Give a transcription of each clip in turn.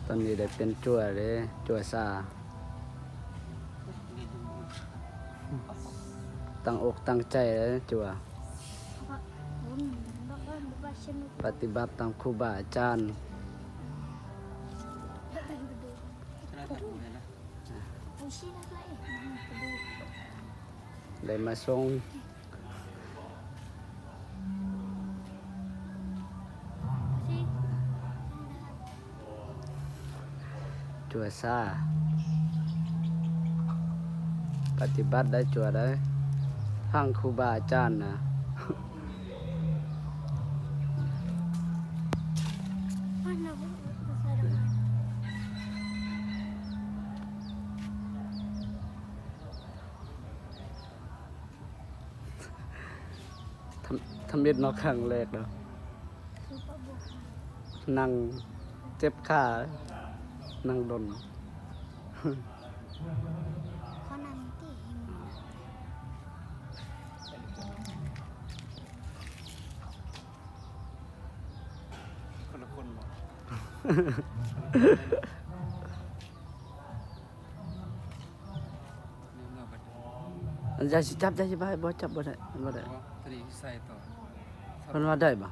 ຕອນນີ້ໄດ້ເປັນຈົວເດ້ ຈົວຊາ ຕັ້ງອົກຕັ້ງໃຈເດ້ຈົວ ປະຕິບັດຕາມຄູບາອາຈານ ໄດ້ມາສົ່ງ ຈົວຊາ ປະຕິບັດໄດ້ຈົວໄດ້ ທາງຄູບາອາຈານນະ ທຳ ທຳອິດເນາະ ຄັ້ງແລກເນາະ ນັ່ງເຈັບຂາ ນັ່ງດົນ ຂໍນັ່ງຕິ ຄົນລະຄົນບໍ່? ອັນ ຢ່າຊິຈັບ ຢ່າຊິບາຍ ບໍ່ຈັບ ບໍ່ໄດ້ ບໍ່ໄດ້ ໂຕນີ້ໃສ່ຕໍ່ ເພິ່ນວ່າໄດ້ບໍ່?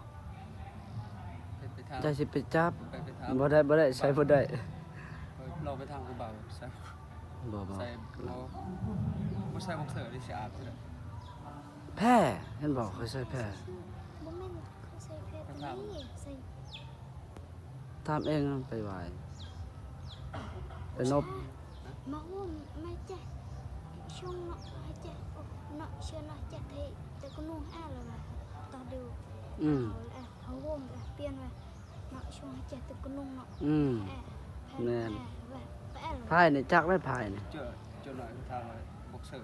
ໄປ ໄປຖາມ ຢ່າຊິໄປຈັບ ໄປ ໄປຖາມ ບໍ່ໄດ້ ບໍ່ໄດ້ ໃສ່ບໍ່ໄດ້ ເອີ ລອງໄປຖາມຄູບາ ໃສ່ ບໍ່ ບໍ່ ໃສ່ ບໍ່ ບໍ່ໃສ່ບັອກເຊີນີ້ຊິອາບຊິໄດ້ ແພ ເຫັນບໍ່ ຂ້ອຍໃສ່ແພ ບໍ່ແມ່ນ ໃສ່ແພ ໄປຖາມ ນີ້ ໃສ່ ຖາມເອງ ໄປໄຫວ້ ໄປນົບ ມາໂຮມ ມາແຈະ ຊ່ວງເນາະ ໃຫ້ແຈະ ເນາະ ເຊື່ອເນາະ ແຈະໄທ ແຕ່ກໍນຸ່ງແອລະວ່າ ຕອນດຽວ ອືມ ເອົາແລະ ເຮົາໂຮມ ປ່ຽນວ່າ ເນາະ ຊ່ວງໃຫ້ແຈະ ແຕ່ກໍນຸ່ງເນາະ ອືມ ແອ ແມ່ນ ແອ ວ່າ ແອລະ ພາຍນີ້ຈັກໄດ້ພາຍນີ້ ເຈີ ເຈີໜ້ອຍ ຖາມວ່າ ບັອກເຊີ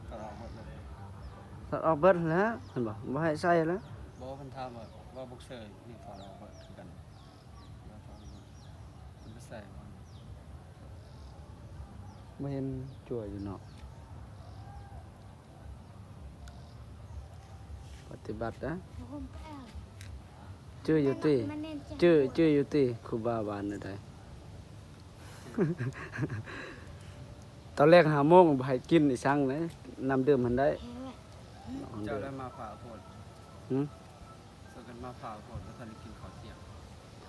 ຖອດອອກໝົດເລີຍ ຖອດອອກເບິດຫັ້ນແຫຼະ ເຫັນບໍ່ ບໍ່ໃຫ້ໃສ່ແລ້ວ ບໍ່ ເພິ່ນຖາມວ່າ ວ່າບັອກເຊີ ນີ້ຖອດອອກເບິດຄືກັນ ບໍ່ເຫັນຈົວຢູ່ເນາະ ປະຕິບັດນະ ຈື່ຢູ່ຕິ ຈື່ ຈື່ຢູ່ຕິ ຄູບາວ່າແນວໃດ ຕອນແລກຫ້າໂມງບໍ່ໃຫ້ກິນອີ່ສັງເດ້ ນ້ຳດື່ມຫັ້ນໄດ້ ເຈົ້າໄດ້ມາພາໂພດ ຫື? ເຊີກັນມາພາໂພດ ບໍ່ທັນໄດ້ກິນເຂົ້າທ່ຽງ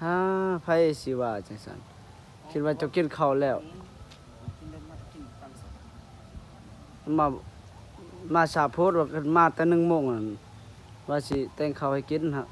ຫາ ໃຜຊິວ່າຈັ່ງຊັ້ນ ຄິດວ່າເຈົ້າກິນເຂົ້າແລ້ວ ມາ ມາສາໂພດ ວ່າກັນມາແຕ່ໜຶ່ງໂມງນັ້ນ ວ່າຊິແຕ່ງເຂົ້າໃຫ້ກິນ ຫາ